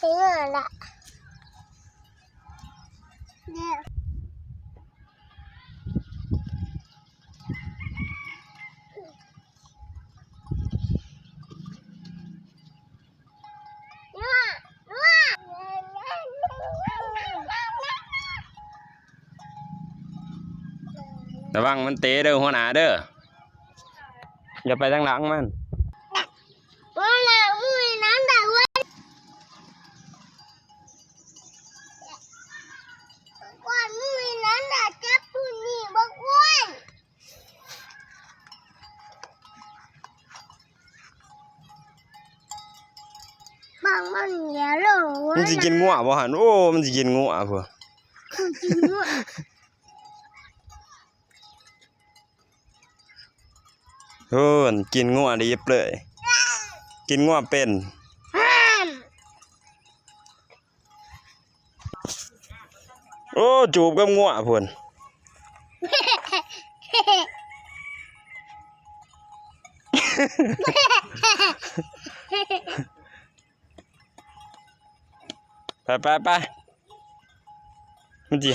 ເອີ ລະ ເອີ. ລະວັງມັນເຕະເດີຫົວໜ້າເດີ ຢ່າໄປທາງຫຼັງມັນ. ບັງມັນເຫຍໂລ ມັນຊິກິນງົວບໍ່ຫັ້ນ? ໂອ້ ມັນຊິກິນງົວພຸ້ນ ມັນກິນງົວ. ໂອ້ ມັນກິນງົວດິບເລີຍ ກິນງົວເປັນ. ໂອ້ ຈູບກັບງົວພຸ້ນ. ໄປໆໆ ມັນຊິ